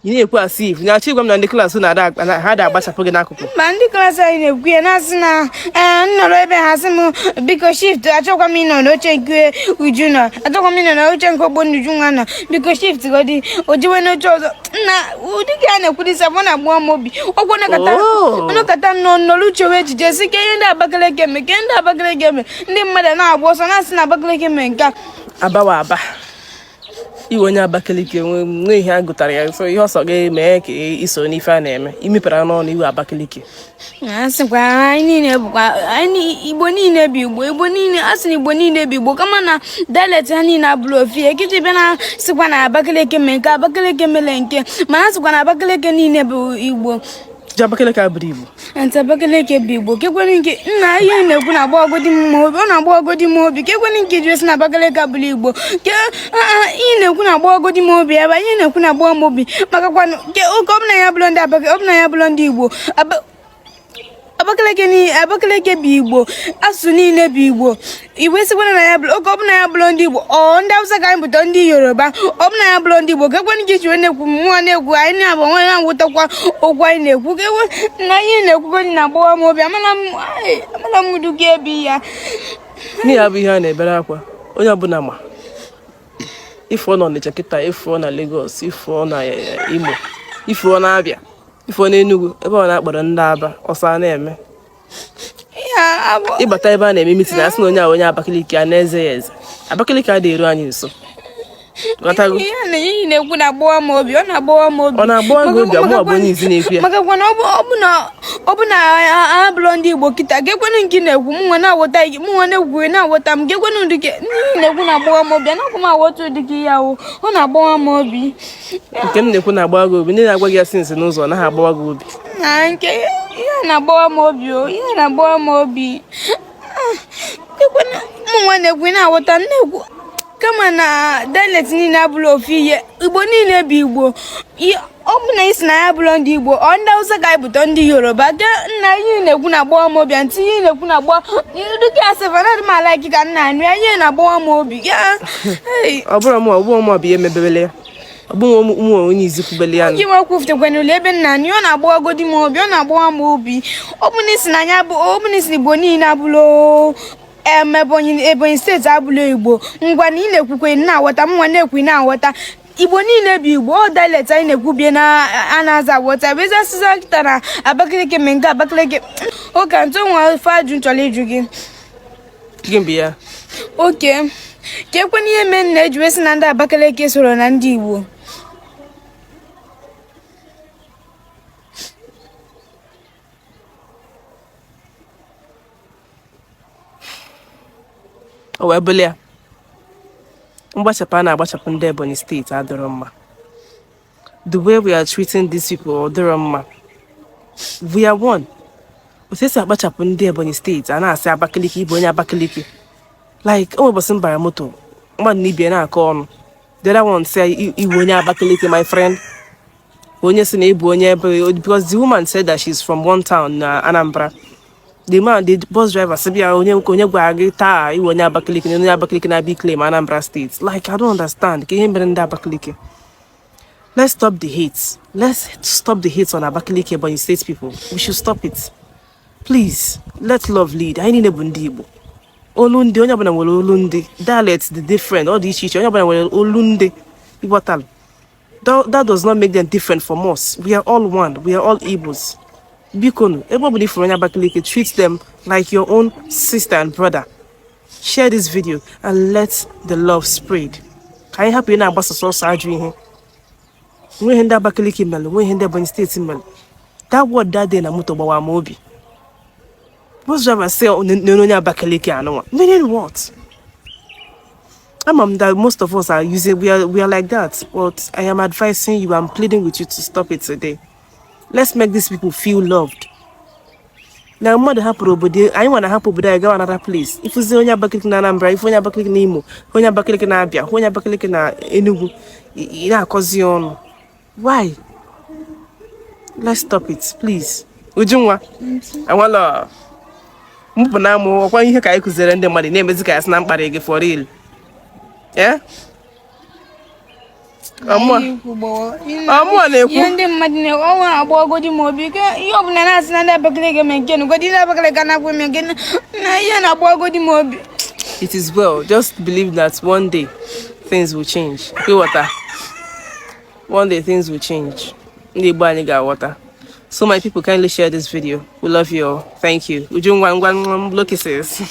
Ị na-ekwu as if na-achọ ịgwa m na ndị klaasị na ha da agbachapụ gị n'akụkụ. Mba, ndị klaasị anyị na-ekwu ya, na-asị na ee, m nọrọ ebe ha sị m, biko shift, achọkwa m ịnọ n'oche nke Uju nọ, achọkwa m ịnọ n'oche nke Ogbonna Ujunwa nọ, biko shift godi, o jewe n'oche ọzọ. Na ụdị ka a na-ekwurịsị ọ na-agbawa m obi ọgwụ Oh. nọkata nọ nọrọ uche wee ejije sị ka ihe ndị Abakaliki eme, ka ihe ndị Abakaliki eme, ndị mmadụ na-agba ọsọ na-asị na Abakaliki eme nke a. Abawa aba iwe onye Abakaliki nwee ihe a gụtara ya, so ihe ọsọ gị mee ka iso n'ife a na-eme, imepere n'ọnụ iwe Abakaliki. A sịkwa anyị niile bụkwa anyị Igbo niile bụ Igbo, Igbo niile, a sị na Igbo niile bụ Igbo, kama na dialect ha niile abụrụ ofu ihe. Kịtị bịa na sịkwa na Abakaliki mee nke, Abakaliki mere nke, mana a sịkwa na Abakaliki niile bụ Igbo. Ji Abakaliki abụrụ Igbo. Ntị, Abakaliki bụ Igbo, kekwere nke nna ihe na-ekwu na-agba ọgọdị m obi, ọ na-agba ọgọdị m obi. Kekwere nke ji esi na Abakaliki abụrụ Igbo, ke ihe na-ekwu na-agba ọgọdị m obi ebe ihe na-ekwu na-agba m obi, maka kwanụ ke oke ọbụla ya bụrụ ndị Abakaliki, ọbụla ya bụrụ ndị Igbo. Abakaliki Abakaliki bụ Igbo, asụsụ niile bụ Igbo. Igbo sikwana na ya bụrụ oge ọbụla ya bụrụ ndị Igbo, ọ ndị Awụsa ka anyị bụta, ndị Yoruba, ọbụla ya bụrụ ndị Igbo. Kekwenụ ka iji wee na-ekwu mmụọ na-ekwu anyị na-abụ nwe na-awụtakwa okwu anyị na-ekwu kewe na ihe na-ekwukwe na-agbawa m obi. Amala m, amala m ụdị ebe ya. N'ihi ya bụ ihe a na-ebere akwa onye ọbụla, ma ịfụọ na Ọnịcha kịta, ịfụọ na Lagos, ịfụọ na Imo, ịfụọ na Abịa, ịfụọ na Enugu, ebe ọ na-akpọrọ ndị Aba ọsọ a na-eme. Ịbata ebe a na-eme meeting, asị na onye a onye Abakaliki, a na-eze ya eze. Abakaliki adịghị eru anyị nso. Ghọtago? Ihe na ihe na-ekwu na-agbawa m obi, ọ na-agbawa m obi. Ọ na-agbawa gị obi? Ọmụ bụ onye izi na-ekwu ya. Maka kwa na ọ bụ na ha bụrụ ndị Igbo kịta, gekwenụ nke na-ekwu, mụ nwa na-aghọta gị, mụ nwa na-ekwu na-aghọta m. Gekwenụ ụdị ke ihe na-ekwu na-agbawa m obi, anaghị m aghọta ụdị gị ya o, ọ na-agbawa m obi. Nke m na-ekwu na-agbawa gị obi, ndị na-agwa gị ya sinsi n'ụzọ ọ naghị agbawa gị obi? Na nke ihe na-agbawa m obi o, ihe na-agbawa m obi. Gekwenụ, mụ nwa na-ekwu na-aghọta na-ekwu, kama na dialect niile abụrụ ofu ihe. Igbo niile bụ Igbo. Ọ bụ na isi na ya bụrụ ndị Igbo, ọ ndị Hausa ka anyị bụta, ndị Yoruba ke nna. Ihe na-ekwu na-agbawa m obi, ntị, ihe na-ekwu na-agba dịka asị fana dị m ala ka nna anụ ya, ihe na-agbawa m obi ya. Ọ bụrụ mụ, ọ bụrụ mụ bụ ihe mebebele ya, ọ bụghị ụmụ onye izi kwubele ya. Gị nwa kwufụtakwana ụlọ ebe nna anụ, ọ na-agbawagodi m obi, ọ na-agbawa m obi. Ọ bụ na isi na anya bụ, ọ bụ na isi na Igbo niile abụrụ em Ebonyi, Ebonyi steeti abụrụ Igbo. Ngwa, na ị na-ekwukwe na-aghọta, m nwa na-ekwu na-aghọta. Igbo niile bụ Igbo, ọ dialect anyị na-ekwubie na a na-aza aghọta bụ ezi asịsị kịta na Abakaliki mee nke Abakaliki ụka ntụ nwa ofe ajụ chọrọ ịjụ gị. Gị bụ ya. Okay, ka ekwe n'ihe mee na eji wee sị na ndị Abakaliki soro na ndị Igbo. O wee bụrụ ya, mgbachapụ a na-agbachapụ ndị Ebonyi steeti adịrọ mma. The way we are treating these people, ọ dịrọ mma. We are one. Otu esi akpachapụ ndị Ebonyi steeti, a na-asị Abakaliki, ịbụ onye Abakaliki, like o ụbọchị m bara moto, mmadụ na ibie na-akọ ọnụ, the other one say, "Iwu onye Abakaliki, my friend." Onye si na ịbụ onye ebe, because the woman said that she's from one town na Anambra. The man, the bus driver, sị bịa, onye gwara gị taa iwu onye Abakaliki, na onye Abakaliki na-abịa claim Anambra steeti? Like, I don't understand ka ihe mere ndị Abakaliki. Let's stop the hate. Let's stop the hate on Abakaliki, Ebonyi State people. We should stop it, please. Let love lead. Anyị niile bụ ndị Igbo. Olu ndị, onye ọbụla nwere olu ndị, dialect dị different, ọ dị iche iche, onye ọbụla nwere olu ndị ịghọtalụ. That does not make them different from us. We are all one. We are all Igbos. Bikonu, ebe ọ bụla ifuru onye Abakaliki, treat them like your own sister and brother. Share this video and let the love spread. Ka anyị hapụ ị na-agbasa sọsọ ajọ ihe. Nwe ihe ndị Abakaliki mere, nwe ihe ndị Ebonyi steeti mere. That word that day na moto gbawa m obi. Bus driver say na onye Abakaliki anụnwa. Meaning what? Ama m that most of us are using, we are like that, but I am advising you, I'm pleading with you to stop it today. Let's make these people feel loved. Na mmadụ hapụrụ obodo anyị nwa na-ahapụ obodo anyị gawa another place, ịfụzi onye Abakaliki na Anambra, ife onye Abakaliki na Imo, onye Abakaliki na Abia, onye Abakaliki na Enugu, ị na-akọzi ọnụ. Why? Let's stop it, please. Ujunwa anwala mpụ na amụ ọkwa ihe ka anyị kụziere ndị mmadụ na-emezi ka ya sị na mkparị gị for real. Yeah? Ọmụa na-ekwu. Ihe ndị mmadụ na-ekwu ọnwa agbawagodi m obi ihe ọbụla na-asị na ndị Abakaliki eme nke godi ndị Abakaliki anakwa eme nke na ihe na-agbawagodi m obi. It is well. Just believe that one day things will change. Ịghọta? One day things will change. Ndị Igbo anyị ga-aghọta. So my people, kindly share this video. We love you all. Thank you. Ujunwa ngwa, blow kisses.